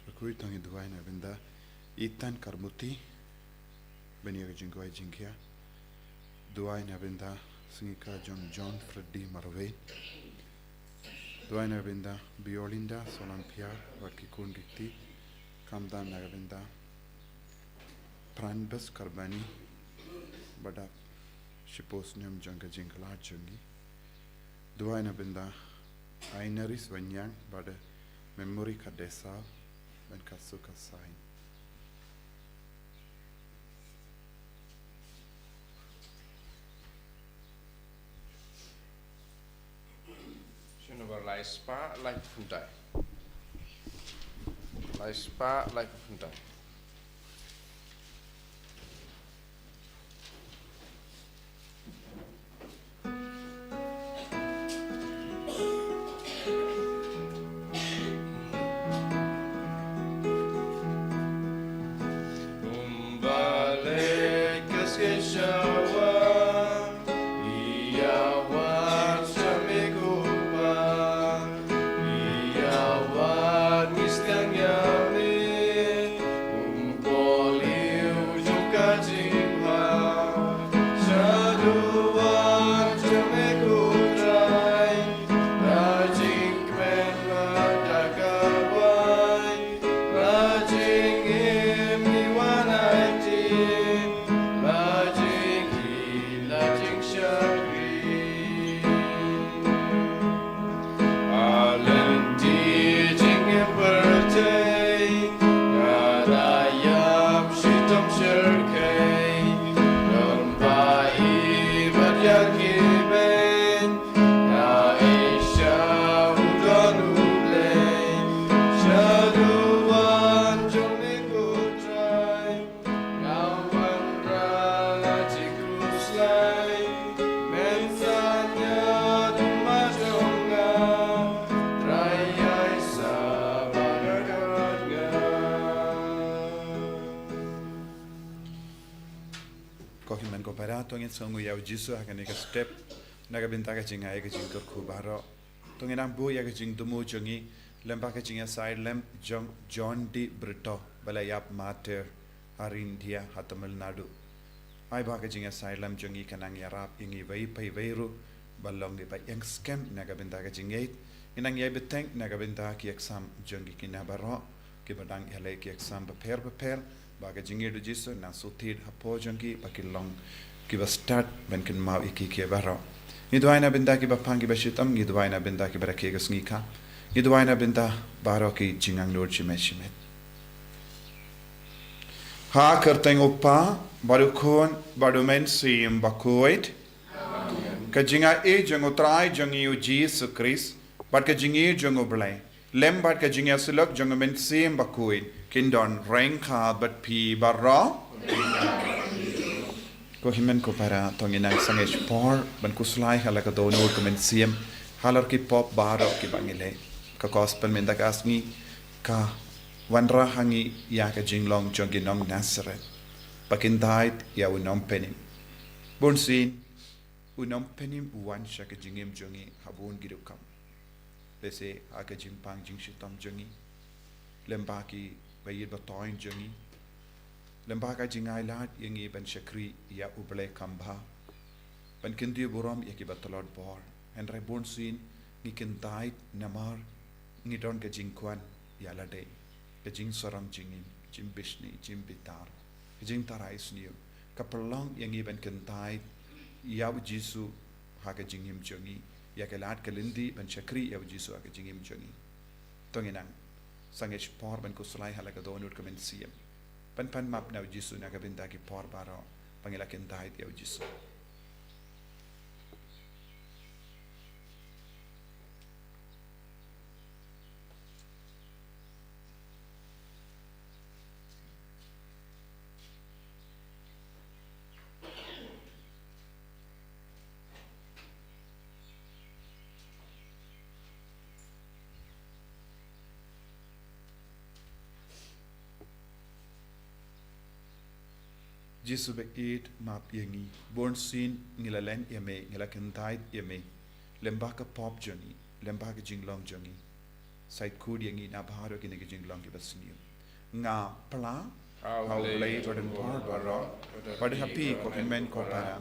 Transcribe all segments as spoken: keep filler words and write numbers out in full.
Bakhuid, to ngin duwai na ka bynta Ethan Karmuti ban ïa ka jingkwai jingkhia. Duwai na ka bynta sngikha jong John Freddy Marwei. Duwai na ka bynta Biolinda Solampiar bad ki khun ki kti. Khamtam na ka bynta Pranbas Karbani bad da shiphew snem jong ka jingkhlad jong ngi. Duwai na ka bynta Ainaris Wanyang bad da memory card de saw ban ka suka sign. Shun number lai spah lai phew khyndai. Lai spah lai phew khyndai. Ko hynmen ko para, to ngin sngewnguh ïa u Jisu ha kane ka step na ka bynta ka jingai ka jingkyrkhu baroh. To ngin nang buh ïa ka jingthmu jong ngi lyngba ka jingïasaid lem jong John D Britto ba la ïap martyr ha Ryndia ha Tamil Nadu. Ai ba ka jingïasaid lem jong ngi kan nang ïarap ïa ngi wei pa wei ruh ba long ngi ba ïeng skhem na ka bynta ka jingngeit. Ngin nang ïai bteng na ka bynta ki exam jong ngi kine baroh kiba dang ïaleh ki exam bapher bapher, ba ka jingngeit u Jisu nang suthied hapoh jong ki ba ki long kiba stad ban kynmaw ïa ki ki baroh. Ngi duwai na bynta kiba pang kiba shitom, ngi duwai na bynta kiba rakhe ka sngi ka. Ngi duwai na bynta baroh ki jingangnud shimet shimet. Ha ka kyrteng u Kpa bad u Khun bad u Mynsiem Bakhuid. Ka jingai jong u Trai jong ngi u Jisu Khrist bad ka jingïeit jong u Blei lem bad ka jingïasyllok jong u Mynsiem Bakhuid kin don ryngkat bad phi baroh. Ko hynmen ko para, to ngin nang sangeh por ban khuslai ha la ka dohnud ka mynsiem halor ki pop baroh kiba ngi leh. Ka gospel mynta ka sngi ka wanrah ha ngi ïa ka jinglong jong ki nong Nasareth ba kin dait ïa u nongpynim. Bunsien u nongpynim u wan sha ka jingim jong ngi ha bun ki rukom. Lehse ha ka jingpang jingshitom jong ngi, lyngba ki ba ïeit ba thoiñ jong ngi, lyngba ka jingai lad ïa ngi ban shakri ïa u Blei kham bha, ban kyntiew burom ïa kiba tlot bor. Hynrei bunsien ngi kyndait namar ngi don ka jingkwah ïa lade, ka jingsarong jingim, jingbishni, jingbitar, ka jingtharai sniew, ka pynlong ïa ngi ban kyndait ïa u Jisu ha ka jingim jong ngi, ïa ka lad ka lynti ban shakri ïa u Jisu ha ka jingim jong ngi. To ngin nang sangeh por ban khuslai ha la ka dohnud ka mynsiem, ban pan map na u Jisu na ka bynta ki por baroh ba ngi la kyndait ïa u Jisu. Jisu ba ïeit, map ïa ngi. Bunsien ngi la len ïa me, ngi la kyndait ïa me lyngba ka pop jong ngi, lyngba ka jinglong jong ngi. Sa ïa kut ïa ngi na baroh kine ki jinglong kiba sniew. Nga pla ha U Blei badonbor baroh, bad ha phi ko hynmen ko para,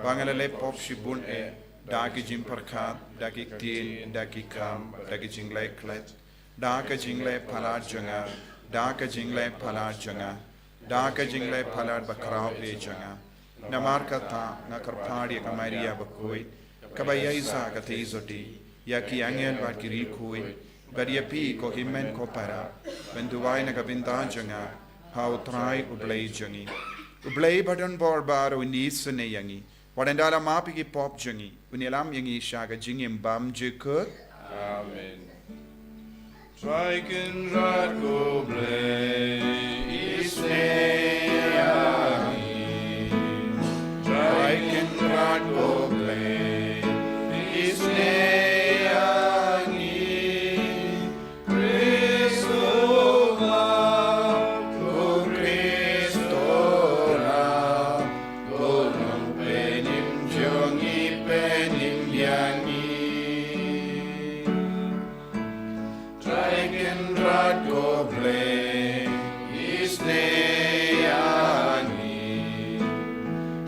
ba nga la leh pop shibun eh, da ki jingpyrkhat, da ki ktien, da ki kam, da ki jingleh klet, da ka jingleh palat jong nga, da ka jingleh palat jong nga, da ka jingleh palat bakhraw eh jong nga. Namar kata nga kyrpad ïa ka Maria bakhuid, kaba ïaishah ka theisotti, ïa ki angel bad ki riewkhuid, bad ïa phi ko hynmen ko para, ban duwai na ka bynta jong nga ha U Trai U Blei jong ngi. U Blei badonbor baroh un isynei ïa ngi. Wat ynda la map ïa ki pop jong ngi, un ïalam ïa ngi sha ka jingim bymjukut. Amen. Trai Kynrad ko Blei, isynei ïa ngi. Trai Kynrad ko Blei, isynei ïa ngi. Khrist u Mak, ko Khrist u Rak, ko Nongpynim jong ngi, pynim ïa ngi. Trai Kynrad ko Blei, isynei ïa ngi.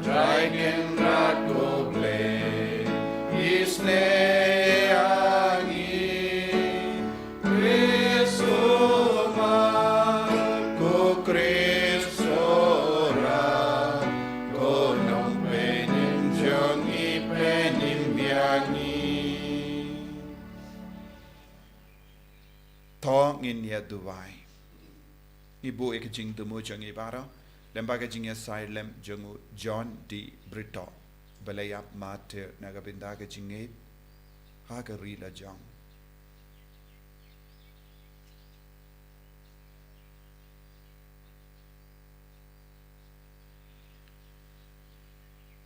Trai Kynrad ko Blei, isynei ïa ngi. Khrist u Mak, ko Khrist u Rak, ko Nongpynim jong ngi, pynim ïa ngi. To ngin ïa duwai. Ngi buh ïa ka jingthmu jong ngi baroh lyngba ka jingïasaid lem jong u John D. Britto, ba la ïap martir na ka bynta ka jingngeit ha ka ri lajong.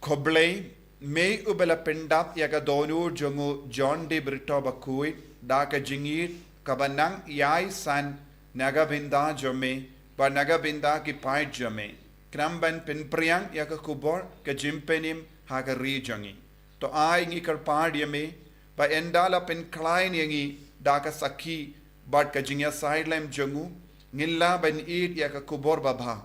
Ko Blei, me uba la pyndap ïa ka dohnud jong u John D. Britto bakhuid da ka jingïeit kaba nang ïai san na ka bynta jong me bad na ka bynta ki paid jong me, khnang ban pynpriang ïa ka khubor ka jingpynim ha ka ri jong ngi. To ai ngi kyrpad ïa me ba ynda la pynkhlaiñ ïa ngi da ka sakhi bad ka jingïasaid lem jong u, ngin lah ban ïeit ïa ka khubor babha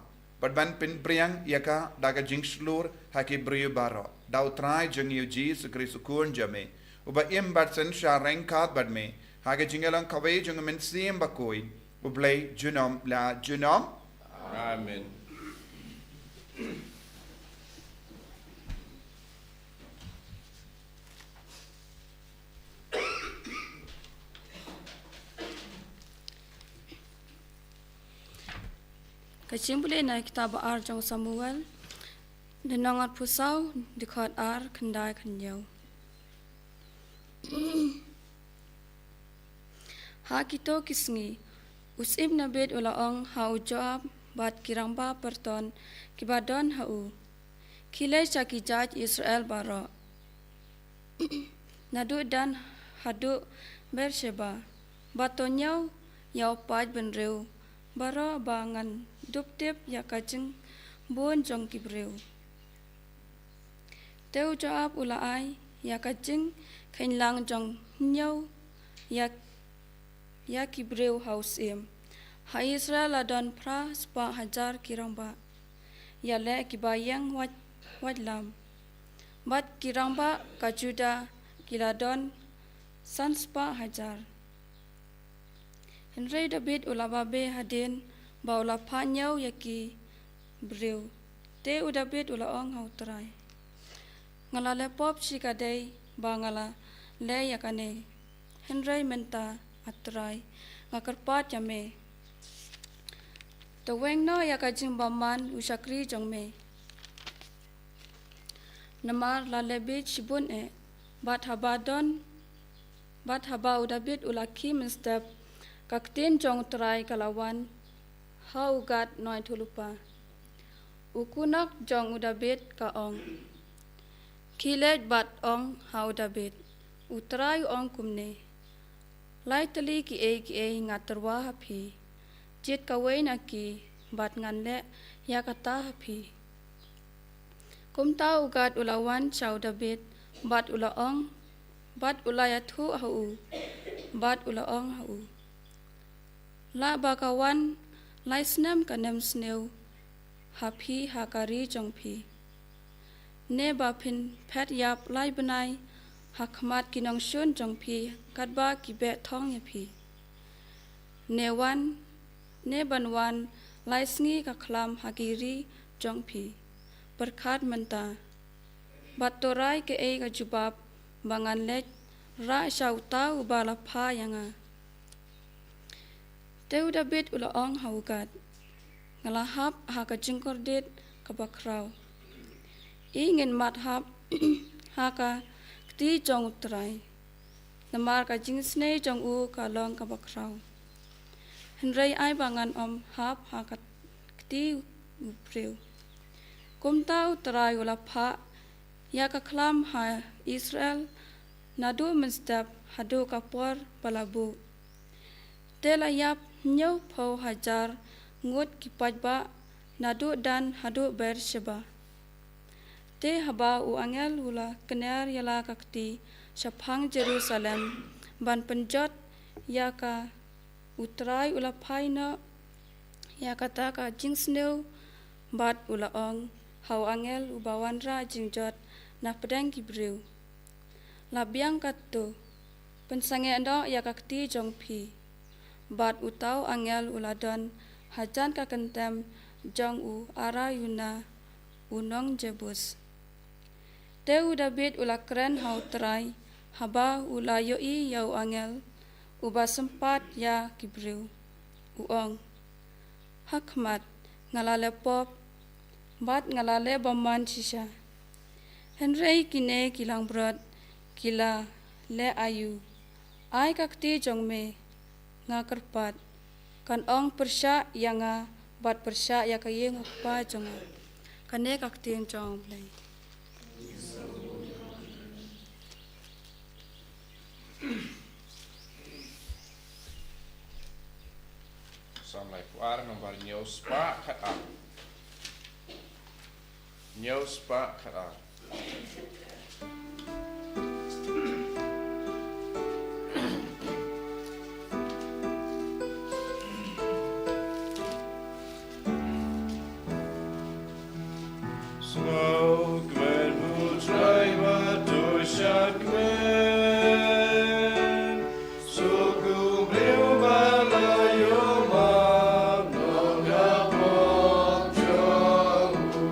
bad ban pynpriang ïa ka da ka jingshlur ha ki briew baroh. Da U Trai jong ngi U Jisu Khrist U Khun jong me, uba im bad synshar ryngkat bad me ha ka jingïalang kawei jong U Mynsiem Bakhuid, U Blei junom la junom. Amen. Ka jingpule na kitab ba ar jong Samuel, lynnong arphew saw, dkhot ar, khyndai, khyndai. Ha kito ki sngi, u syiem David u la ong ha u Joab bad ki rangbah pyrton kiba don ha u, khie leit sha ki jait Israel baroh, naduh Dan haduh Beersheba, bad to ñiew ïa u paid bynriew baroh ba ngan dup tip ïa ka jingbun jong ki briew. Te u Joab u la ai ïa ka jingkheiñ lang jong ñiew ïa, ïa ki briew ha u syiem. Ha Israel la don phra spah hajar ki rangbah ïaleh kiba ïeng wait, waitlam. Bad ki rangbah ka Juda ki la don san spah hajar. Hynrei David u la babe hadien ba u la phah ñiew ïa ki briew. Te u David u la ong ha u Trai, nga la leh pop shikatdei ba nga la leh ïa kane. Hynrei mynta, A Trai, nga kyrpad ïa me, to weng noh ïa ka jingbymman u shakri jong me. Namar la leh bieit shibun eh, bad haba don, bad haba u David u la khie mynstep, ka ktien jong u Trai ka la wan ha u Gad nongsynshar. U khynnah jong u David ka ong, khie leit bad ong ha u David, U Trai u ong kumne, lai tylli kiei kiei nga tyrwa ha phi, jied kawei na ki bad ngan leh ïa kata ha phi. Kumta u Gad u la wan sha u David bad u la ong, bad u la ïathuh ha u, bad u la ong ha u, Lah ba ka wan lai snem ka nemsniew ha phi ha ka ri jong phi, ne ba phin phet ïap lai bnai ha khmat ki nongshun jong phi katba ki beh thong ïa phi, ne wan, ne ban wan lai sngi ka khlam ha ki ri jong phi. Pyrkhat mynta bad to rai kaei ka jubab ba ngan leit rah sha uta uba la phah ïa nga. Te u Dabid u la ong ha u Gad, nga la hap ha ka jingkordit kaba khraw. I ngin mad hap ha ka kti jong u Trai, namar ka jingisynei jong u ka long kaba khraw. Hynrei ai ba ngan ym hap ha ka kti u briew. Kumta u Trai u la phah ïa ka khlam ha Israel naduh mynstep haduh ka por ba la buh. Te la ïap hynñiewphew hajar ngut ki paidbah naduh Dan haduh Beersheba. Te haba u angel u la kner ïa la ka kti shaphang Jerusalem ban pynjot ïa ka, u Trai u la phai noh ïa kata ka jingsniew bad u la ong ha u angel uba wanrah jingjot na pdeng ki briew, la biang katto, pynsangeh noh ïa ka kti jong phi. Bad uta u angel u la don hajan ka kyntem jong u Arauna u nong Jebus. Te u Dabid u la kren ha u Trai haba u la ïohi ïa u angel uba sympat ïa ki briew, u ong, ha khmat nga la leh pop bad nga la leh bymman shisha. Hynrei kine ki langbrot ki la leh aïu? Ai ka kti jong me, nga kyrpad, kan ong pyrshah ïa nga bad pyrshah ïa ka ïing u kpa jong nga. Kane ka ktien jong U Blei. Psalm laiphew ar, nombar hynñiew spah khatar. Hynñiew spah khatar. Sngewkmen U Trai bad to shakmen. Suk u briew ba la ïoh map na ka pop jong u.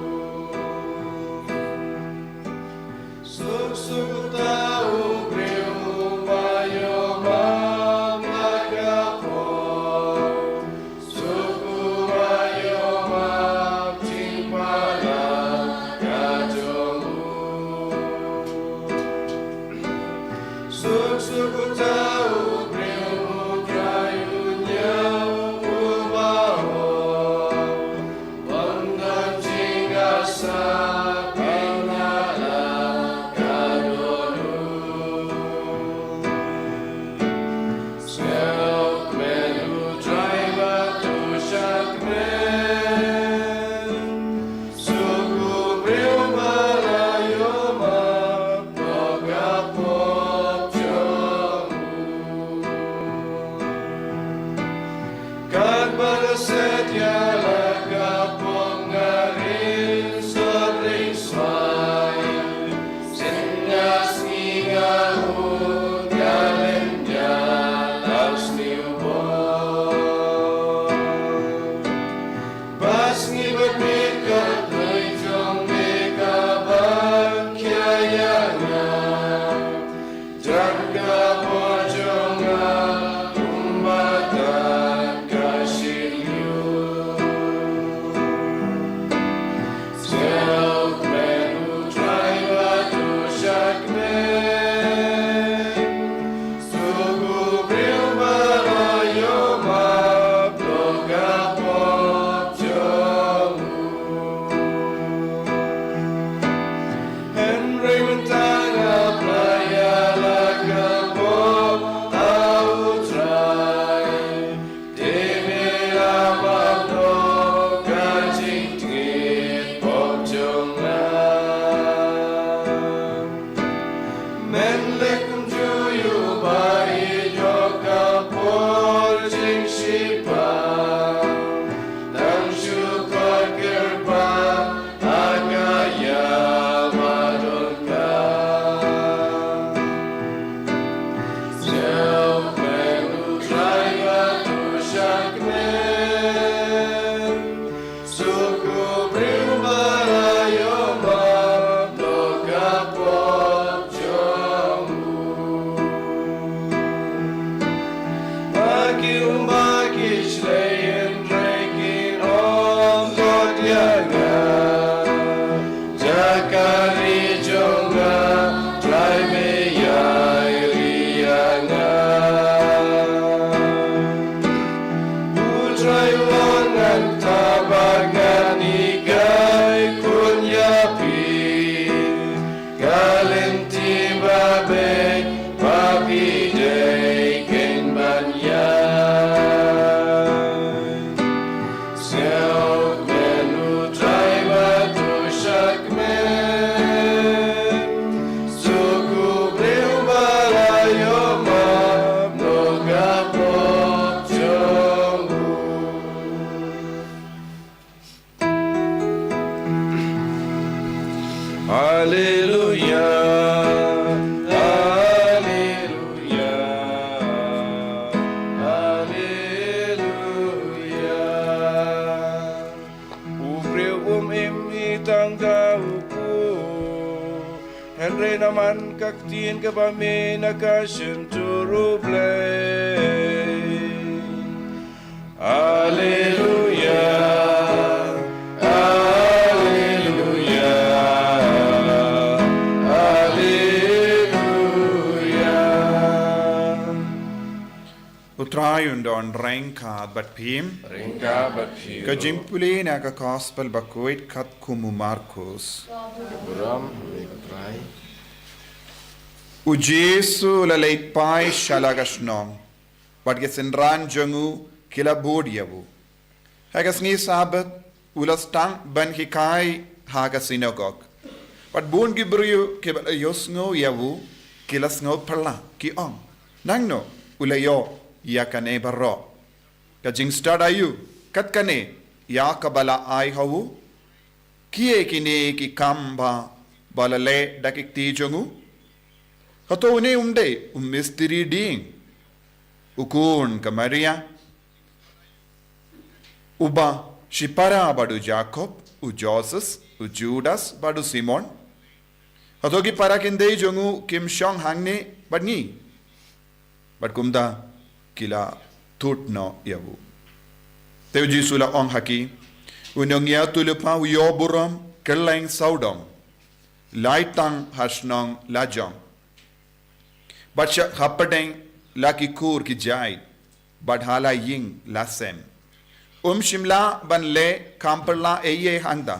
Suk, suk uta u briew uba ïoh map na ka pop. Suk uba ïoh map jingpalat ka jong u. Suk, suk uta u briew u Trai u ñiew u bahok. Ym don jingïasap ïa la ka dohnud. Sngewkmen U Trai bad to shakmen. Suk u briew ba la ïoh map na ka pop jong u. Katba la set ïa la ka pop nga ring sot ring swai. Sien nga sngi nga ud nga lynñiar la sniew bor. Ba sngi ba miet ka khlei jong me kaba khia ïa nga. Jan ka bor jong nga kumba jan ka shiliang. Sngewkmen U Trai bad to shakmen. Suk u briew ba la ïoh map na ka pop jong u. Hynrei mynta nga plie ïa la ka pop, a U Trai. Te me la map na ka jingtngit pop jong nga. Men leh kumjuh ïa uba ïoh ka por jingshit. Man ka ktien kaba mih na ka shyntur U Blei. Alleluia, alleluia, alleluia. U Trai un don ryngkat bad phi. Ryngkat bad phi. Ka jingpule na ka Gospel bakhuid katkum u Markus. Burom ïa U Trai. U Jisu u la leit phai sha la ka shnong, bad ki synran jong u ki la bud ïa u. Ha ka sngi Sabbath u la sdang ban hikai ha ka sinagog. Bad bun ki briew kiba la ïohsngew ïa u ki la sngew phylla, ki ong, "Nangno u la ïoh ïa kane baroh? Ka jingstad aïu kat kane ïa kaba la ai ha u? Kiei kine ki kam ba, ba la leh da ki kti jong u? Hato une um dei u mistri dieng, u khun ka Maria, uba shipara bad u Jakob, u Joses, u Judas bad u Simon? Hato ki para kynthei jong u kim shong hangne bad ngi?" Bad kumta ki la thut noh ïa u. Te u Jisu u la ong ha ki, "U nongïathuhlypa u ïoh burom kylleng sawdong, lai tang ha shnong lajong, bad sha hapdeng la ki kur ki jait, bad ha la ïing la sem. Um shym lah ban leh kham phylla ei ei hangta,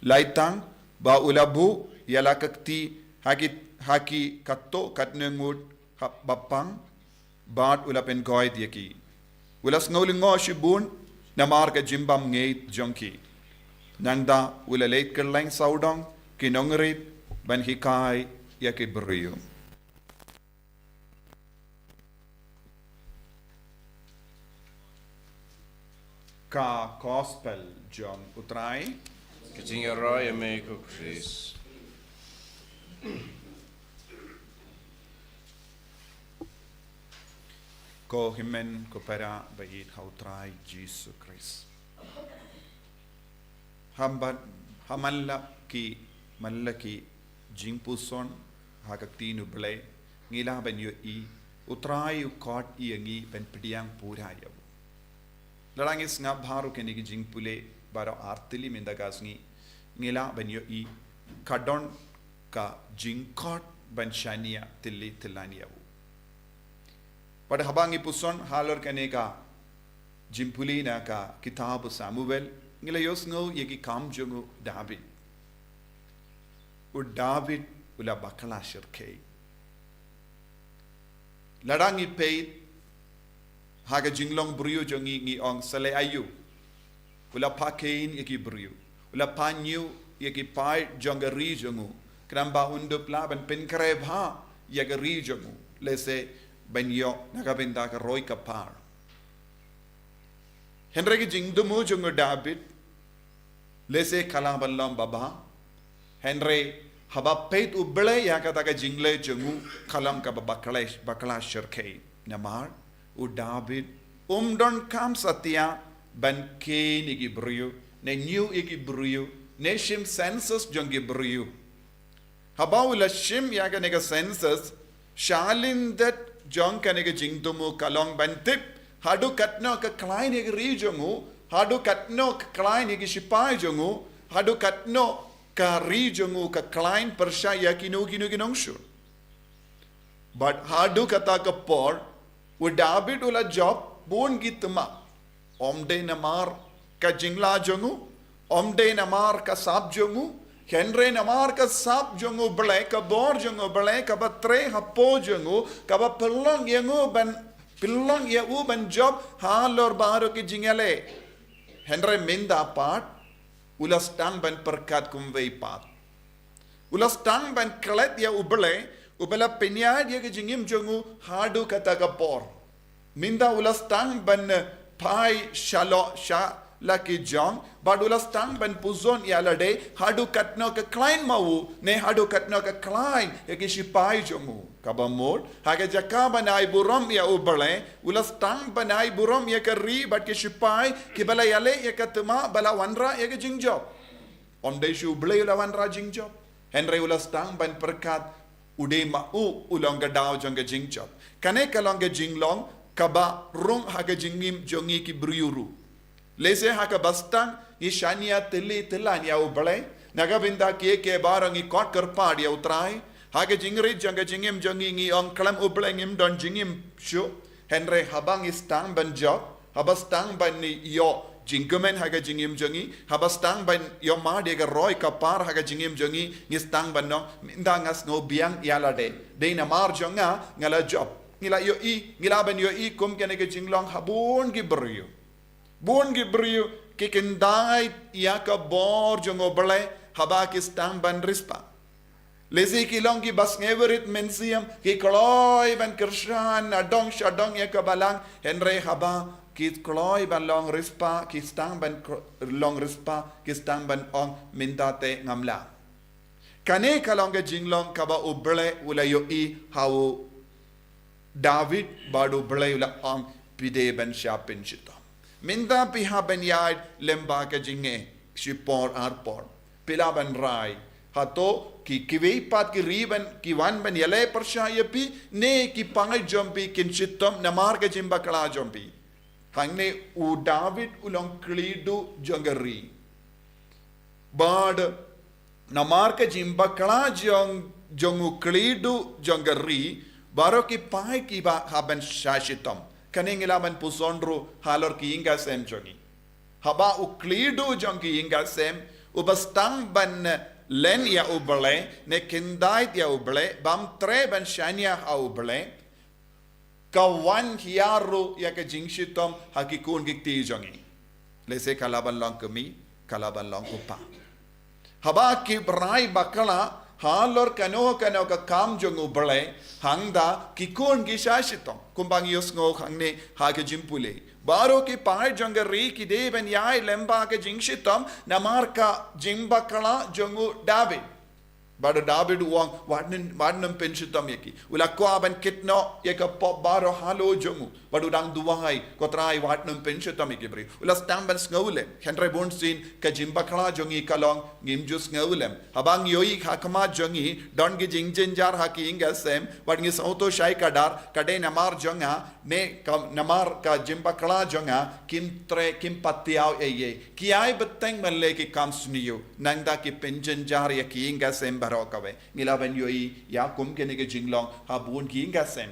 lai tang ba u la buh ïa la ka kti ha ki, ha ki katto katne ngut ha ba pang, bad u la pynkoit ïa ki. U la sngew lyngngoh shibun namar ka jingbymngeit jong ki. Nangta u la leit kylleng sawdong ki nongrit ban hikai ïa ki briew." Ka Gospel jong U Trai. Ka jingïaroh ïa me ko Khrist. Ko hynmen ko para ba ïeit ha U Trai Jisu Khrist. Haba, ha man la ki, man la ki jingpuson ha ka ktien U Blei, ngi lah ban ïohi U Trai u khot ïa ngi ban pdiang pura ïa u. Lada ngi sngap bha ruh kine ki jingpule baroh ar tylli mynta ka sngi, ngi lah ban ïohi ka don ka jingkhot ban shaniah tylli tyllan ïa u. Bad haba ngi puson halor kane ka jingpule na ka kitab u Samuel, ngi la ïohsngew ïa ki kam jong u David. U David u la bakla shyrkhei. Lada ngi peit ha ka jinglong briew jong ngi, ngi ong sa leh aïu. U la phah kheiñ ïa ki briew. U la phah ñiew ïa ki paid jong ka ri jong u. Khnang ba un dup lah ban pynkhreh bha ïa ka ri jong u. Lehse ban ïoh na ka bynta ka roi ka par. Hynrei ki jingthmu jong u David, lehse ka la ban long babha. Hynrei haba peit U Blei ïa kata ka jingleh jong u, ka long kaba bakla, bakla shyrkhei. Namar u David um donkam satia ban kheiñ ïa ki briew, ne ñiew ïa ki briew, ne shim census jong ki briew. Haba u la shim ïa kane ka census, shalyndet jong kane ka jingthmu ka long ban tip haduh katno ka khlaiñ ïa ka ri jong u, haduh katno ka khlaiñ ïa ki shipai jong u, haduh katno ka ri jong u ka khlaiñ pyrshah ïa kino kino ki nongshun. Bad haduh kata ka por, u David u la jop bun ki thma. Ym dei namar ka jinglah jong u, ym dei namar ka sap jong u, hynrei namar ka sap jong U Blei, ka bor jong U Blei kaba trei hapoh jong u, kaba pynlong ïa u ban, pynlong ïa u ban jop halor baroh ki jingïaleh. Hynrei mynta pat u la sdang ban pyrkhat kumwei pat. U la sdang ban klet ïa U Blei, uba la pynïaid ïa ka jingim jong u haduh kata ka por. Mynta u la sdang ban, eh, phai shalor sha la ki jong, bad u la sdang ban puson ïa lade haduh katno ka khlaiñ ma u, ne haduh katno ka khlaiñ ïa ki shipai jong u. Kaba mut, ha ka jaka ban ai burom ïa U Blei, u la sdang ban ai burom ïa ka ri bad ki shipai kiba la ïaleh ïa ka thma ba la wanrah ïa ka jingjop. Ym dei shuh U Blei u la wanrah jingjop. Hynrei u la sdang ban pyrkhat U dei ma u u long ka daw jong ka jingjop. Kane ka long ka jinglong kaba rung ha ka jingim jong ngi ki briew ruh. Lehse ha kaba stang ngi shaniah tylli tyllan ïa U Blei, na ka bynta kiei kiei baroh ngi khot kyrpad ïa U Trai. Ha ka jingrit jong ka jingim jong ngi ngi ong khlem U Blei ngim don jingim shuh. Hynrei haba ngi sdang ban jop, haba sdang ban ïoh jingkmen ha ka jingim jong ngi, haba sdang ban ïoh mad ïa ka roi ka par ha ka jingim jong ngi, ngi sdang ban ong, mynta nga sngewbiang ïa lade. Dei namar jong nga nga la jop. Ngi la ïohi, ngi lah ban ïohi kum kane ka jinglong ha bun ki briew. Bun ki briew ki kyntait ïa ka bor jong U Blei haba ki sdang ban riewspah. Lehse ki long kiba sngewrit mynsiem, ki kloi ban kyrshan nadong shadong ïa ka balang, hynrei haba ki kloi ban long riewspah, ki sdang ban kr-, long riewspah, ki sdang ban ong mynta te ngam lah. Kane ka long ka jinglong kaba U Blei u la ïohi ha u David bad U Blei u la ong phi dei ban shah pynshitom. Mynta phi hap ban ïaid lyngba ka jingeh shipor arpor. Phi lah ban rai. Hato ki, kiwei pat ki ri ban, ki wan ban ïaleh pyrshah ïa phi, ne ki paid jong phi kin shitom namar ka jingbakla jong phi. Hangne u David u long kli duh jong ka ri. Bad namar ka jingbakla jong, jong u kli duh jong ka ri, baroh ki paid kiba hap ban shah shitom. Kane ngi lah ban pyrshang ruh halor ki ïing ki sem jong ngi. Haba u kli duh jong ki ïing ki sem, uba sdang ban len ïa U Blei, ne kyntait ïa U Blei, bym treh ban shaniah ha U Blei, ka wan hiar ruh ïa ka jingshitom ha ki khun ki kti jong ngi. Lehse ka lah ban long kmie, ka lah ban long u kpa. Haba ki rai bakla halor kano kano ka kam jong U Blei, hangta ki khun ki shah shitom. Kumba ngi ïohsngew hangne ha ka jingpule, baroh ki paid jong ka ri ki dei ban ïaid lyngba ka jingshitom namar ka jingbakla jong u David. Bad u David u ong, wat nym, wat nym pynshitom ïa ki. U la kwah ban kit noh ïa ka pop baroh halor jong u. Bad u dang duwai, ko Trai wat nym pynshitom ïa ki briew. U la sdang ban sngewlem. Hynrei bunsien ka jingbakla jong ngi ka long ngim ju sngewlem. Haba ngi ïohi ha khmat jong ngi don ki jingjynjar ha ki ïing ki sem, bad ngi sngewthuh shai kdar, ka dei namar jong nga, ne ka namar ka jingbakla jong nga, kim treh, kim patiaw ei ei. Ki ïai bteng ban leh ki kam sniew, nangta ki pynjynjar ïa ki ïing ki sem baroh kawei. Ngi lah ban ïohi ïa kum kine ki jinglong ha bun ki ïing ki sem.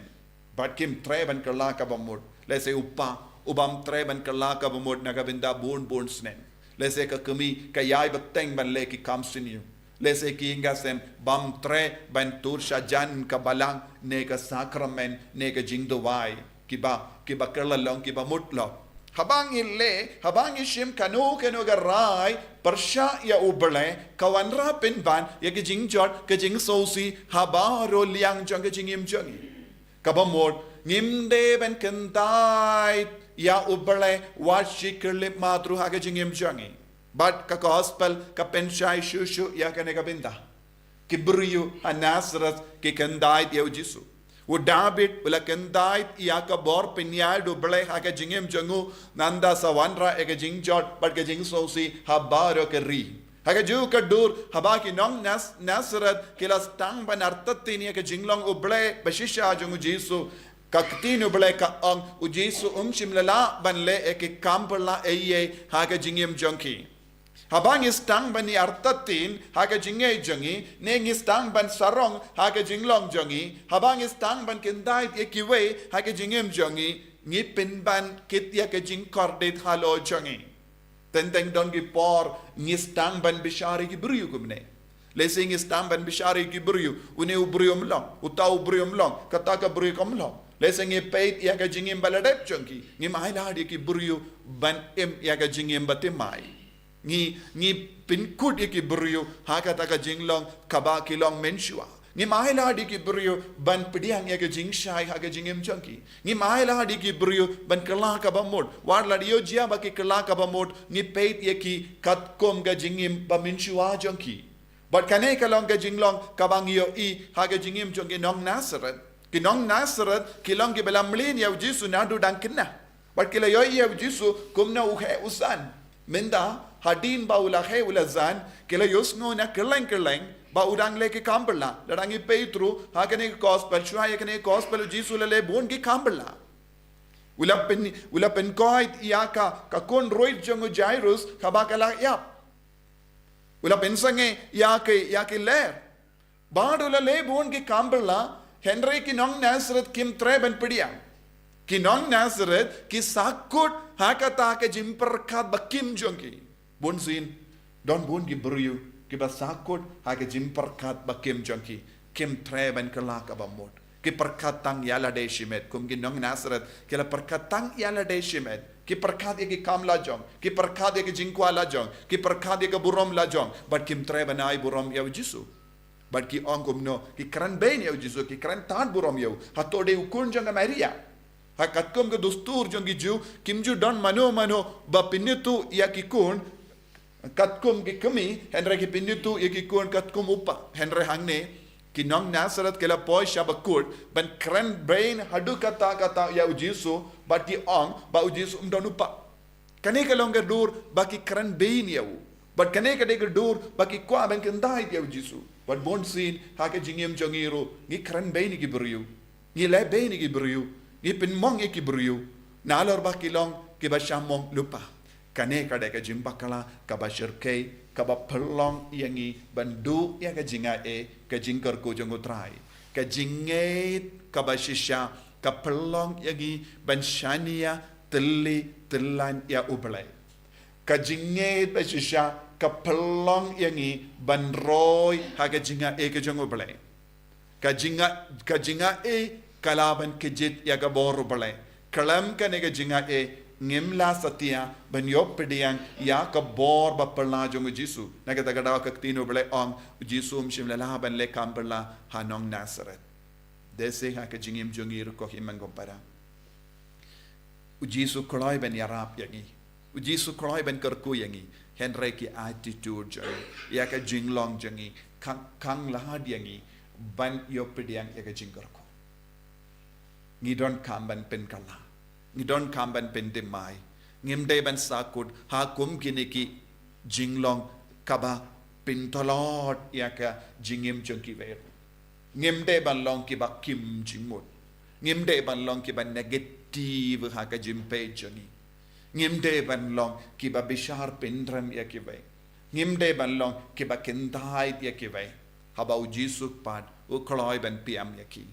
Bad kim treh ban kylla kaba mut. Lehse u kpa u bym treh ban kylla kaba mut na ka bynta bun bun snem. Lehse ka kmie ka ïai bteng ban leh ki kam sniew. Lehse ki ïing ki sem bym treh ban tur shajan ka balang ne ka sakramen ne ka jingduwai. Kiba, kiba kylla long, kiba mut long. Haba ngi leh, haba ngi shim kano kano ka rai pyrshah ïa U Blei, ka wanrah pynban ïa ka jingjot, ka jingsngewsih ha baroh liang jong ka jingim jong ngi. Kaba mut, ngim dei ban kyntait ïa U Blei wat shi khyllipmat ruh ha ka jingim jong ngi. Bad ka gospel ka pynshai shuh shuh ïa kane ka bynta. Ki briew ha Nasareth ki kyntait ïa u Jisu. U David u la kyntait ïa ka bor pynïaid U Blei ha ka jingim jong u, nangta sa wanrah ïa ka jingjot bad ka jingsngewsih ha baroh ka ri. Ha kajuh ka dur, haba ki nong Nas-, Nasareth ki la sdang ban artatien ïa ka jinglong U Blei bashisha jong u Jisu, ka ktien U Blei ka ong, u Jisu um shym la lah ban leh ïa ki kam phylla ei ei ha ka jingim jong ki. Haba ngi sdang ban ïa artatien ha ka jingngeit jong ngi, ne ngi sdang ban sarong ha ka jinglong jong ngi, haba ngi sdang ban kyntait ïa kiwei ha ka jingim jong ngi, ngi pynban kit ïa ka jingkordit halor jong ngi. Teng teng don ki por ngi sdang ban bishar ïa ki briew kumne. Lehse ngi sdang ban bishar ïa ki briew, une u briew um long, uta u briew um long, kata ka briew kam long. Lehse ngi peit ïa ka jingim ba la dep jong ki, ngim ailad ïa ki briew ban im ïa ka jingim ba thymmai. Ngi, ngi pynkut ïa ki briew ha kata ka jinglong kaba ki long mynshuwa. Ngim ailad ïa ki briew ban pdiang ïa ka jingshai ha ka jingim jong ki. Ngim ailad ïa ki briew ban kylla kaba mut. Wat la dei ïoh jia ba ki kylla kaba mut, ngi peit ïa ki katkum ka jingim ba mynshuwa jong ki. Bad kane ka long ka jinglong kaba ngi ïohi ha ka jingim jong ki nong Nasareth. Ki nong Nasareth ki long kiba la mlien ïa u Jisu naduh dang khynnah. Bad ki la ïohi ïa u Jisu kumno u heh u san. Mynta, hadien ba u la heh u la san, ki la ïohsngew na kylleng kylleng, Ba u dang leh ki kam bylla, lada ngi peit through ha kane ka gospel, shuwa ïa kane ka gospel u Jisu u la leh bun ki kam bylla. U la pyn, u la pynkoit ïa ka, ka khun ruid jong u Jairus, kaba ka la ïap. U la pynsangeh ïa ki, ïa ki lyer. Bad u la leh bun ki kam bylla, hynrei ki nong Nasareth kim treh ban pdiang. Ki nong Nasareth ki sahkut ha kata ka jingpyrkhat ba kim jong ki. Bunsien, don bun ki briew kiba sahkut ha ka jingpyrkhat ba kim jong ki, kim treh ban kylla kaba mut. Ki pyrkhat tang ïa lade shimet, kum ki nong Nasareth, ki la pyrkhat tang ïa lade shimet. Ki pyrkhat ïa ki kam lajong, ki pyrkhat ïa ki jingkwah lajong, ki pyrkhat ïa ka burom lajong, bad kim treh ban ai burom ïa u Jisu. Bad ki ong kumno, ki kren bein ïa u Jisu, ki kren tad burom ïa u. Hato dei u khun jong ka Maria? Ha katkum ka dustur jong ki Jiw, kim ju don mano mano ba pynïathuh ïa ki khun katkum ki kmie, hynrei ki pynïathuh ïa ki khun katkum u kpa. Hynrei hangne, ki nong Nasareth ki la poi sha ba kut ban kren bein haduh katta katta ïa u Jisu, bad ki ong ba u Jisu um don u kpa. Kane ka long ka dur ba ki kren bein ïa u. Bad kane ka dei ka dur ba ki kwah ban kyntait ïa u Jisu. Bad bunsien ha ka jingim jong ngi ruh, ngi kren bein ïa ki briew, ngi leh bein ïa ki briew, ngi pynmong ïa ki briew, nalor ba ki long kiba shah mong lypa. Kane ka dei ka jingbakla kaba shyrkhei, kaba pynlong ïa ngi ban duh ïa ka jingaiei, ka jingkyrkhu jong u Trai. Ka jingngeit kaba shisha ka pynlong ïa ngi ban shaniah tylli tyllan ïa u Blei. Ka jingngeit ba shisha ka pynlong ïa ngi ban roi ha ka jingaiei ka jong u Blei. Ka jinga, ka jingaiei ka lah ban kjit ïa ka bor u Blei. Khlem kane ka jingaiei ngim lah satia ban ïoh pdiang ïa ka bor ba phylla jong u Jisu. Na kata ka daw ka ktien u Blei ong, u Jisu um shym la lah ban leh kam phylla ha nong Nasareth. Dei shi ha ka jingim jong ngi ruh ko hynmen ko para. U Jisu u kloi ban ïarap ïa ngi. U Jisu u kloi ban kyrkhu ïa ngi. Hynrei ki attitude jong ngi, ïa ka jinglong jong ngi, khang, khang lad ïa ngi ban ïoh pdiang ïa ka jingkyrkhu. Ngi donkam ban pynkylla. Ngi donkam ban pynthymmai. Ngim dei ban sahkut ha kum kine ki jinglong kaba pyntlot ïa ka jingim jong kiwei ruh. Ngim dei ban long kiba kim jingmut. Ngim dei ban long kiba negative ha ka jingpeit jong ngi. Ngim dei ban long kiba bishar pynrem ïa kiwei. Ngim dei ban long kiba kyntait ïa kiwei. Haba u Jisu pat u kloi ban pdiang ïa ki.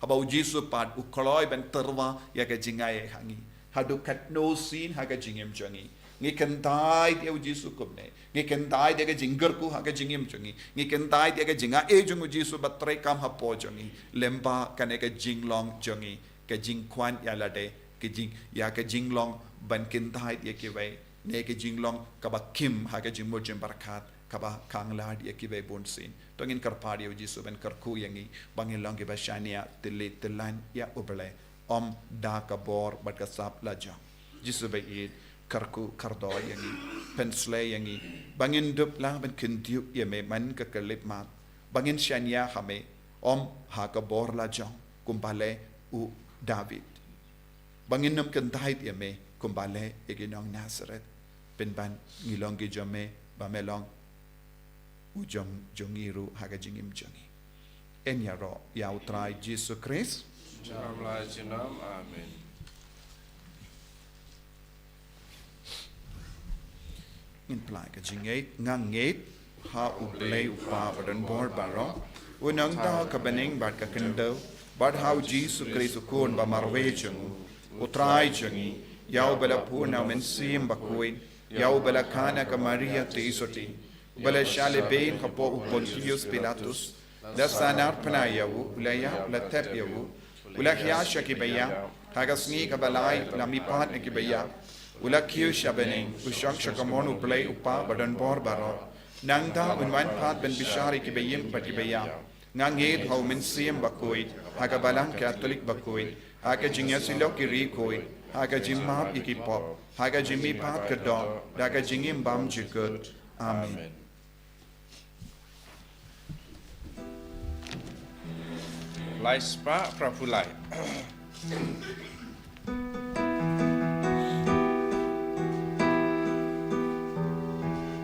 Haba u Jisu pat u kloi ban tyrwa ïa ka jingaiei ha ngi. Haduh katno sien ha ka jingim jong ngi, ngi kyntait ïa u Jisu kumne? Ngi kyntait ïa ka jingkyrkhu ha ka jingim jong ngi? Ngi kyntait ïa ka jingaiei jong u Jisu ba trei kam hapoh jong ngi? Lyngba kane ka jinglong jong ngi, ka jingkwah ïa lade, ka jing, ïa ka jinglong ban kyntait ïa kiwei, ne ka jinglong kaba kim ha ka jingmut jingpyrkhat, kaba khang lad ïa kiwei bunsien. To ngin kyrpad ïa u Jisu ban kyrkhu ïa ngi ba ngin long kiba shaniah tylli tyllan ïa u Blei, ym da ka bor bad ka sap lajong. Jisu ba ïeit, kyrkhu kyrdoh ïa ngi, pynshlei ïa ngi ba ngin dup lah ban kyntiew ïa me man ka khyllipmat, ba ngin shaniah ha me, ym ha ka bor lajong, kumba leh u David. Ba ngin ym kyntait ïa me kumba leh ïa ki nong Nasareth. Pynban ngi long ki jong me, ba me long u jong, jong ngi ruh ha ka jingim jong ngi. Yn ïaroh ïa u Trai Jisu Khrist. Junom la junom. Amen. Ngin pynlait ka jingngeit. Nga ngeit ha u Blei u Kpa badonbor baroh, u nongthaw ka bneng bad ka khyndew, bad ha u Jisu Khrist u Khun ba marwei jong u, u Trai jong ngi, ïa uba la pun na u Mynsiem Bakhuid, ïa uba la khang na ka Maria Theisotti, uba la shah lehbeiñ hapoh u Pontius Pilatus, la sahnarphna ïa u, u la ïap, u la thep ïa u, u la hiar sha kiba ïap, ha ka sngi kaba lai u la mihpat na kiba ïap, u la kiew sha bneng, u shong sha kamon u Blei u Kpa badonbor baroh. Nangta un wan pat ban bishar ïa kiba im bad kiba ïap. Nga ngeit ha u Mynsiem Bakhuid, ha ka Balang Katholik bakhuid, ha ka jingïasyllok ki riewkhuid, ha ka jingmap ïa ki pop, ha ka jingmihpat ka doh, da ka jingim bymjukut. Amen. Lai spah phra phew lai.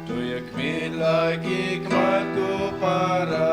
To ïa khmih la ki khmat ko para.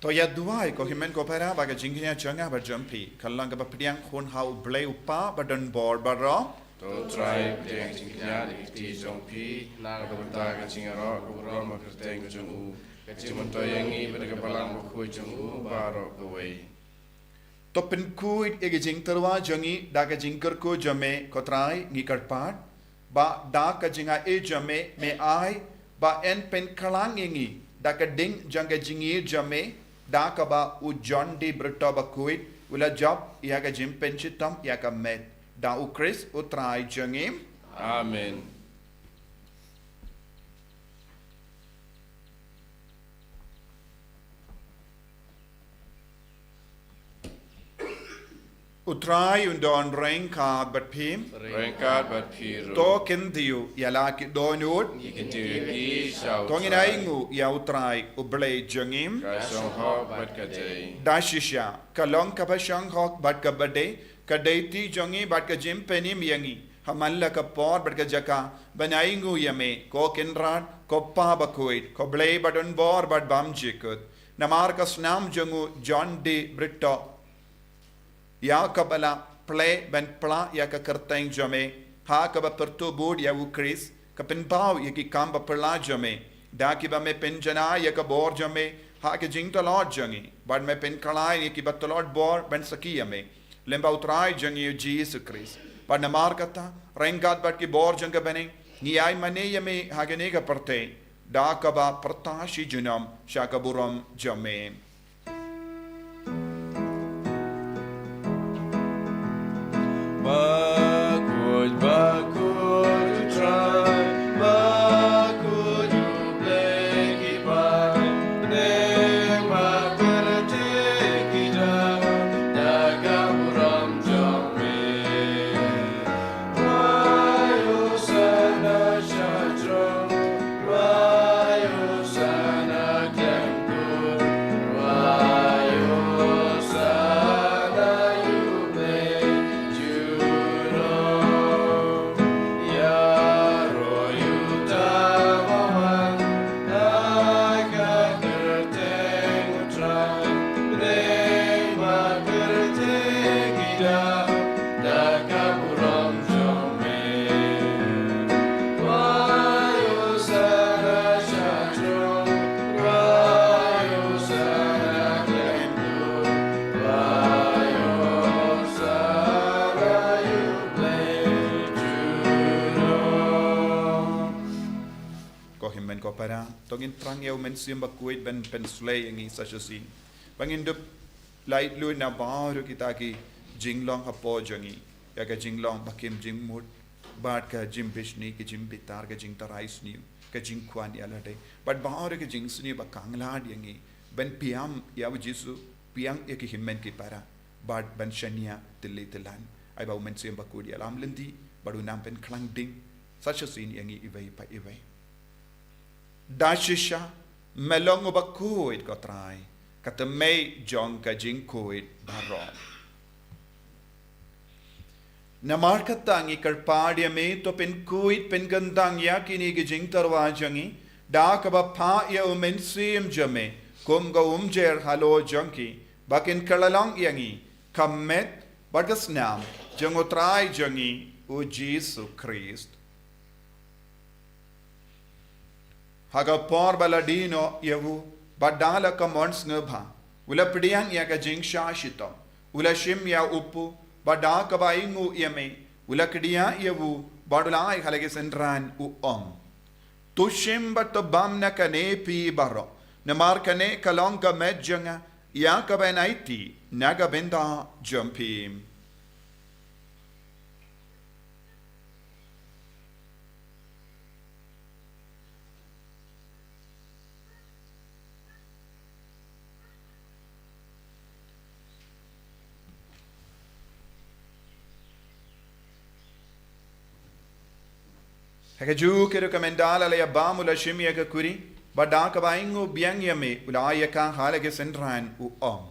Ïa duwai, ko hynmen ko para, ba ka jingkñia jong nga bad jong phi kan long kaba pdiang hun ha U Blei U Kpa badonbor baroh. To Trai, pdiang jingkñia na ki kti jong phi, na ka bynta ka jingïaroh ka burom bad kyrteng ka jong u, ka jingmyntoi ïa ngi bad ka Balang Bakhuid jong u baroh kawei. To pynkhuid ïa ka jingtyrwa jong ngi da ka jingkyrkhu jong me, ko Trai, ngi kyrpad ba da ka jingaiei jong me, me ai ba yn pynkhlaiñ ïa ngi da ka ding jong ka jingïeit jong me, da kaba u John D. Britto Bakhuid u la jop ïa ka jingpynshitom ïa ka met. Da U Khrist U Trai jong ngi. Amen. U Trai un don ryngkat bad phi. Ryngkat bad phi ruh. To kyntiew ïa la ki dohnud. Ngi kyntiew ïa ki sha U Trai. To ngin ainguh ïa U Trai U Blei jong ngi. Ka shong hok bad ka dei. Da shisha ka long kaba shong hok bad kaba dei, ka dei ti jong ngi bad ka jingpynim ïa ngi ha man la ka por bad ka jaka ban ainguh ïa me, ko Kynrad, ko Kpa Bakhuid, ko Blei badonbor bad bymjukut. Namar ka snam jong u John D. Britto, ïa kaba la plie ban pla ïa ka kyrteng jong me, ha kaba pyrtuh bud ïa U Khrist, ka pynpaw ïa ki kam baphylla jong me, da kiba me pynjanai ïa ka bor jong me ha ka jingtlot jong ngi, bad me pynkhlaiñ ïa kiba tlot bor ban sakhi ïa me lyngba U Trai jong ngi U Jisu Khrist. Bad namar kata, ryngkat bad ki bor jong ka bneng, ngi ai mane ïa me ha kane ka pyrthei, da kaba pyrta shi junom sha ka burom jong me. Bakhuid, bakhuid U Trai, bakhuid U Blei ki paid, bneng bad kyrteng ki da, da ka burom jong me. Wai Hosana sha jrong, wai Hosana khlem kut, wai Hosana ïa U Blei junom. Ïaroh ïa uta uba wan ha ka kyrteng U Trai, bneng bad kyrteng ki da, da ka burom jong me. Wai Hosana sha jrong, wai Hosana khlem kut, wai Hosana ïa U Blei junom. Ko hynmen ko para, to ngin thrang ïa U Mynsiem Bakhuid ban pynsleh ïa ngi sa shisien, ba ngin dup lait lut na baroh kita ki jinglong hapoh jong ngi, ïa ka jinglong ba kim jingmut, bad ka jingbishni, ka jingbitar, ka jingtharai sniew, ka jingkwah ïa lade, bad baroh ka jingsniew ba ka ngi lad ïa ngi ban pynïap ïa U Jisu, pynïap ïa ki hynmen ki para, bad ban shaniah tylli tyllan. Ai ba U Mynsiem Bakhuid u ïalam lynti bad un nang pynkhlaiñ ding sa shisien ïa ngi iwei pa iwei. Da shisha me long uba khuid, ko Trai, ka tymmen jong ka jingkhuid baroh. Namar kata ngi kyrpad ïa me, to pynkhuid pynkyntang ïa kine ki jingtyrwa jong ngi da kaba phah ïa U Mynsiem jong me kum ka umjer halor jong ki, ba kin kylla long ïa ngi ka met bad ka snam jong U Trai jong ngi U Jisu Khrist. Ha ka por ba la die noh ïa u, bad da la ka mon sngewbha, u la pdiang ïa ka jingshah shitom, u la shim ïa u kpu, bad da kaba ainguh ïa me, u la kdiah ïa u, bad u la ai ha la ki synran, u ong: To shim bad to bam na kane phi baroh, namar kane ka long ka met jong nga, ïa kaban aiti na ka bynta jong phi. Ha kajuh ka rukom ynda la ïa bam, u la shim ïa ka khuri, bad da kaba ainguh biang ïa me, u la ai ïa ka ha la ki synran, u ong: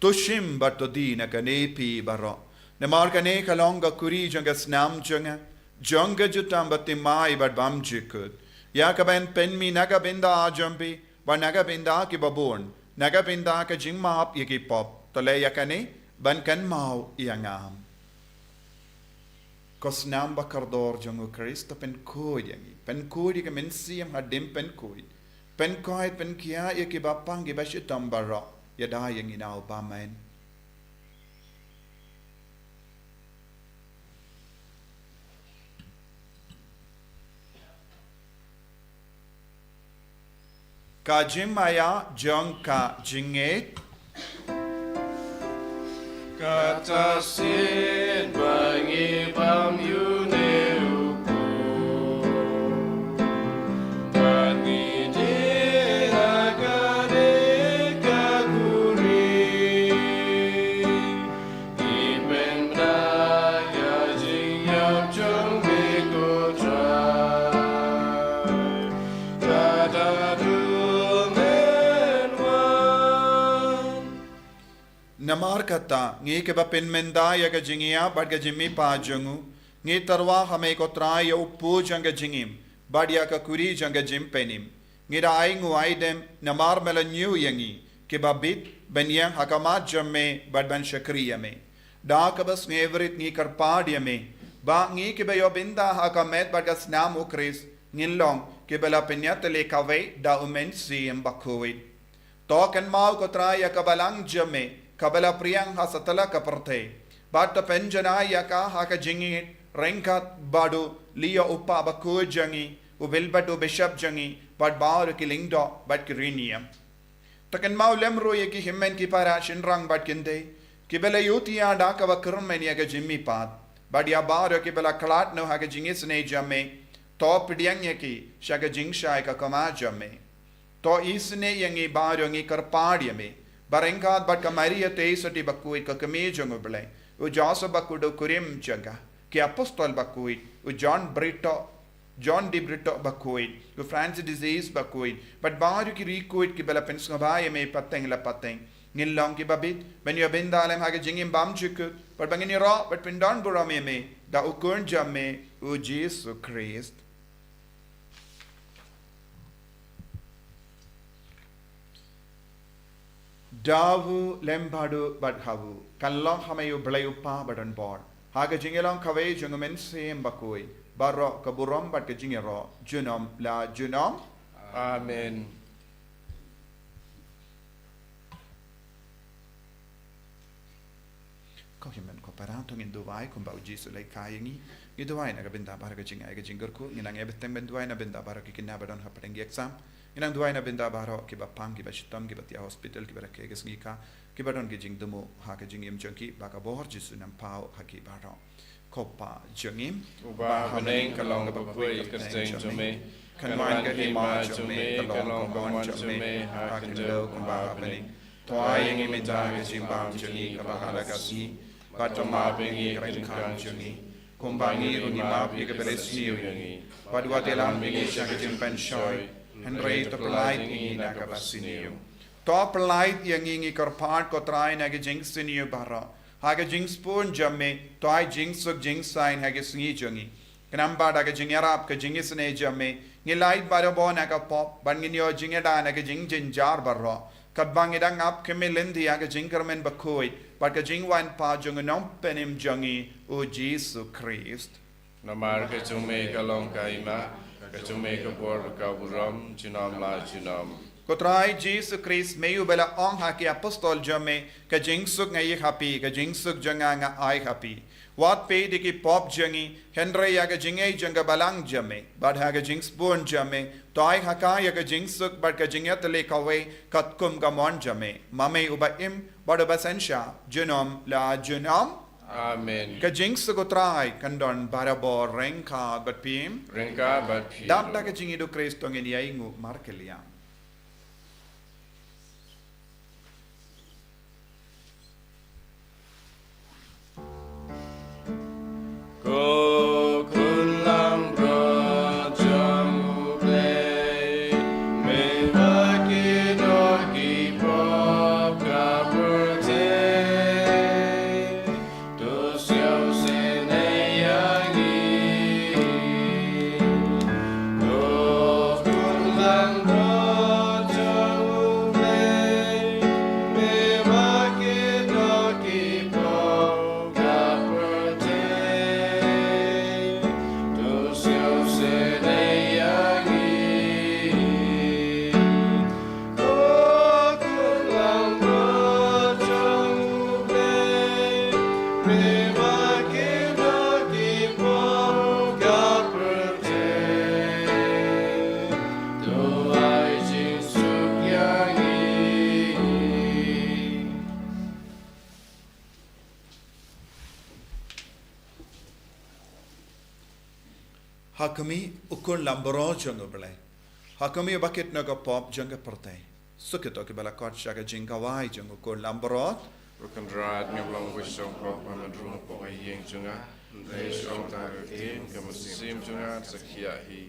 To shim bad to die na kane phi baroh, namar kane ka long ka khuri jong ka snam jong nga, jong ka jutang bathymmai bad bymjukut, ïa kaban pynmih na ka bynta jong phi bad na ka bynta kiba bun. Na ka bynta ka jingmap ïa ki pop, to leh ïa kane ban kynmaw ïa nga. Ko snam ba kordor jong u Khrist, to pynkhuid ïa ngi, pynkhuid ïa ka mynsiem hadien pynkhuid, pynkhuid, pynkhiah ïa ki ba pang, ki ba shitom baroh, ïada ïa ngi na u bymman. Ka jingmaïa jong ka jingngeit. Kata shisien ba ngi bam ïa une u pop, ba ngi die ha kane ka khuri. Ngi pynbna ïa ka jingïap jong me ko Trai. Kata duh men wan. Namar kata, ngi kiba pynmynta ïa ka jingïap bad ka jingmihpat jong u, ngi tyrwa ha me ko Trai ïa u pud jong ka jingim, bad ïa ka khuri jong ka jingpynim. Ngi da ai nguh ai dem namar me la ñiew ïa ngi kiba bit ban ïeng ha khmat jong me bad ban shakri ïa me. Da kaba sngewrit ngi kyrpad ïa me ba ngi kiba ïoh bynta ha ka met bad ka snam u Khrist ngin long kiba la pynïatylli kawei da u Mynsiem Bakhuid. To kynmaw ko Trai ïa ka balang jong me kaba la phriang ha satlak ka pyrthei, bad to pynjanai ïa ka ha ka jingïeit ryngkat bad u Leo u Pop bakhuid jong ngi, u Wilbert u Bishop jong ngi, bad baroh ki lyngdoh bad ki riewniam. To kynmaw lem ruh ïa ki hynmen ki para shynrang bad kynthei kiba la ïohthiah da kaba kyrmen ïa ka jingmihpat, bad ïa baroh kiba la khlad noh ha ka jingisynei jong me, to pdiang ïa ki sha ka jingshai ka khmat jong me. To isynei ïa ngi baroh, ngi kyrpad ïa me, ba ryngkat bad ka Maria Theisotti bakhuid ka kmie jong u Blei, u Joseph bakhuid u kurim jong ka, ki apostol bakhuid, u John Britto, John D. Britto bakhuid, u Francis de Sales bakhuid, bad baroh ki riewkhuid kiba la pynsngewbha ïa me pateng la pateng, ngin long kiba bit ban ïoh bynta lem ha ka jingim bymjukut, bad ba ngin ïaroh bad pyndonburom ïa me da u Khun jong me, u Jisu Khrist. Da u lem bad u bad ha u, kan long ha me u Blei u Kpa badonbor, ha ka jingïalong kawei jong u Mynsiem Bakhuid, baroh ka burom bad ka jingïaroh junom la junom. Amen. Ko hynmen ko para, to ngin duwai kumba u Jisu u la hikai ïa ngi. Ngi duwai na ka bynta baroh ka jingai ka jingkyrkhu, ngi nang ïa bteng ban duwai na bynta baroh ki khynnah ba don hapdeng ki exam. Ngi nang duwai na bynta baroh kiba pang, kiba shitom, kiba thiah hospital, kiba rakhe ka sngi ka, kiba don ki jingthmu ha ka jingim jong ki, ba ka bor Jisu un ym paw ha ki baroh. Ko Kpa jong ngi uba ha bneng, ka long kaba khuid ka kyrteng jong me. Kan wan ka hima jong me, ka long ka mon jong me ha ka khyndew kumba ha bneng. To ai ïa ngi mynta ka jingbam jong ngi kaba ha la ka sngi, bad to map ïa ngi ka ryngkang jong ngi, kumba ngi ruh ngi map ïa kiba la sniew ïa ngi. Bad wat ïalam ïa ngi sha ka jingpynshoi, hynrei to pyllait ïa ngi na kaba sniew. To pyllait ïa ngi, ngi kyrpad ko Trai, na ka jingsniew baroh, ha ka jingsbun jong me, to ai jingsuk jingsaiñ ha ka sngi jong ngi. Khnang ba da ka jingïarap ka jingisynei jong me, ngin lait barabor na ka pop, bad ngin ïoh jingïada na ka jingjynjar baroh, katba ngi dang ap khmih lynti ha ka jingkyrmen bakhuid bad ka jingwan pat jong u Nongpynim jong ngi, u Jisu Khrist. Namar ka jong me ka long ka hima, ka jong me ka bor, ka burom, junom la junom. Ko Trai Jisu Khrist, me uba la ong ha ki apostol jong me, ka jingsuk nga ïa ha phi, ka jingsuk jong nga nga ai ha phi. Wat peit ïa ki pop jong ngi, hynrei ïa ka jingngeit jong ka balang jong me. Bad ha ka jingsbun jong me, to ai ha ka ïa ka jingsuk bad ka jingïatylli kawei katkum ka mon jong me. Ma me uba im bad uba synshar junom la junom. Amen. Ka jingsuk u Trai kan don barabor ryngkat bad phi. Ryngkat bad phi. Dap da ka jingïeit u Khrist to ngin ïainguh markylliang. Ko Khun Langbrot jong U Blei, men ba kiew noh ki pop ka pyrthei, to siewsynei ïa ngi. Ko Khun Langbrot Ha khmih, u Khun Lambrot jong U Blei. Ha khmih, bakit na ka pop jong ka pyrthei. Suk ïa to kiba la kot sha ka jingkawai jong u Khun Lambrot. Ko Kynrad, ngam long bishong pop, ba men rung pop ha ïing jong nga. Hynrei shu ong tang ka ktien, ka mynsiem jong nga sa khia hi.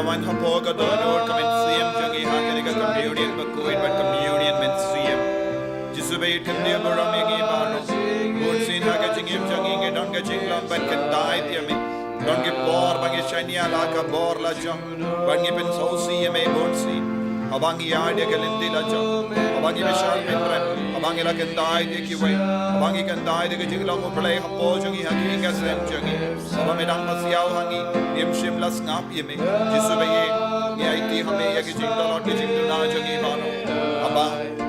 Wan hapoh ka dohnud ka mynsiem jong ngi ha kane ka communion bakhuid bad communion mynsiem. Jisu ba ïeit, khyndiat burom ïa ngi baroh. Bunsien ha ka jingim jong ngi ngi don ka jinglong ban kyntait ïa me. Don ki por ba ngi shaniah la ka bor la jong, ba ngi pynsngewsih ïa me bunsien. Haba ngi ïaid ïa ka lynti la jong, haba ngi bishar pynrem, haba ngi la kyntait ïa kiwei, haba ngi kyntait ïa ka jinglong U Blei hapoh jong ngi ha ki ïing ka sem jong ngi. Haba me dang pasiaw ha ngi, ngim shym la sngap ïa me. Jisu ba ïeit, ngi aiti ha me ïa ki jingtlot ki jingduna jong ngi baroh. Haba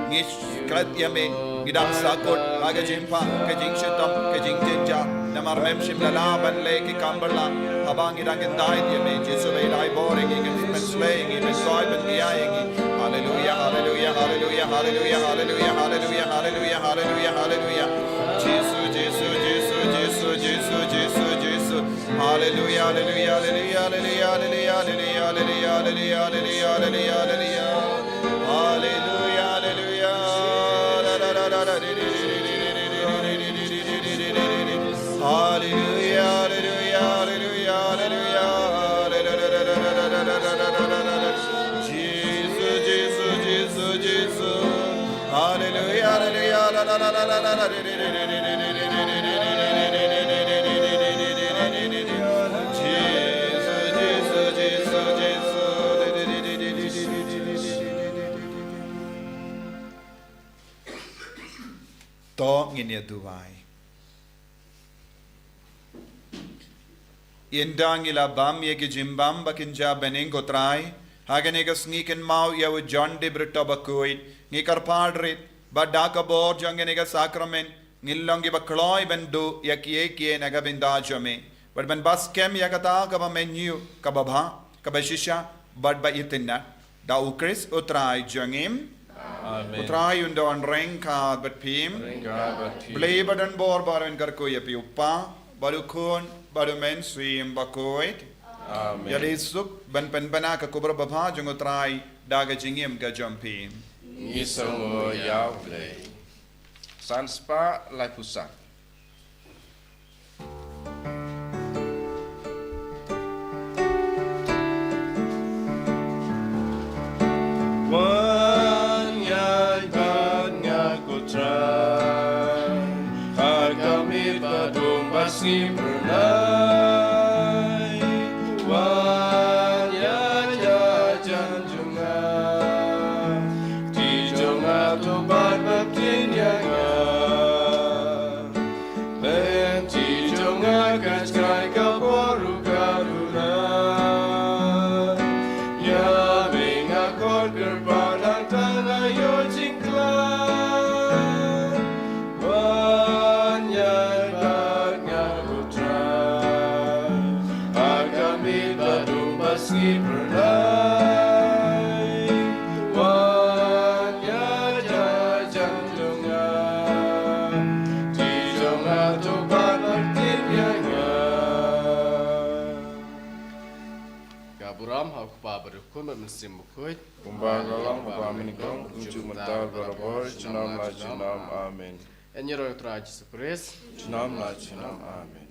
ngi klet ïa me, ngi dang sahkut ha Ka jingpang, ka jingshitom, ka jingjynjar. Namar mem shym la lah ban leh ki kam ba la. Haba ngi dang kyndait ïa me, Jisu ba i dei bor ïa ngi, ka jingpynslei ïa ngi, pynkoit pynïaid ïa ngi. Haleluya, haleluya, haleluya, haleluya, haleluya, haleluya, haleluya, haleluya, haleluya. Jisu, Jisu, Jisu, Jisu, Jisu, Jisu. Haleluya, haleluya, haleluya, haleluya, haleluya, haleluya, haleluya, haleluya, haleluya, haleluya. Haleluya, haleluya. La, la, la, la, la, di, di, di, di. Haleluya, haleluya, haleluya, haleluya. Jisu, Jisu, Jisu, Jisu. Haleluya, haleluya, la, la, la, la, la, la, di, di, di, di. Jisu, Jisu, Jisu, Jisu. To ngin ïa duwai. Ynda ngi la bam ïa ki jingbam ba kynja bneng, ko Trai, ha kane ka sngi kynmaw ïa u John Dewbrito Bakhuid, ngi kyrpad rit ba da ka bor jong kane ka sakramen ngin long kiba kloi ban duh ïa kiei kiei na ka bynta jong me, bad ban bam skhem ïa kata kaba mynta, kaba bha, kaba shisha bad ba itynnad. Da U Khrist U Trai jong ngi. Amen. U Trai un don ryngkat bad phi. Ryngkat bad phi. Blei ba don bor baroh un kyrkhu ïa phi, U Kpa, bad U Khun, bad U Mynsiem Bakhuid. Amen. Ïa leit suk ban pynbna ka khubor babha jong U Trai da ka jingim ka jong phi. Ngi sngewnguh ïa U Blei. San spah laiphew san. Wan ïaid bad nga, ko Trai, ha ka miet ba dum ba sngi phyrnai. Wan ïaid hajan jong nga, kti jong nga to ban baptis ïa nga. Lynti jong nga ka jngai ka bor ruh ka duna. Ïa me nga khot kyrpad, hangta nga ïoh jingkhlaiñ. Wan ïaid bad nga, ko Trai, ha ka miet ba dum ba sngi phyrnai. Wan ïaid hajan jong nga, kti jong nga to ban baptis ïa nga. Ka burom ha U Kpa bad U Khun bad U Mynsiem Bakhuid. Kumba ka la long, kumba mynnyngkong, kumjuh mynta, barabor, junom la junom. Amen. Yn ïaroh ïa U Trai Jisu Khrist. Junom la junom. Amen.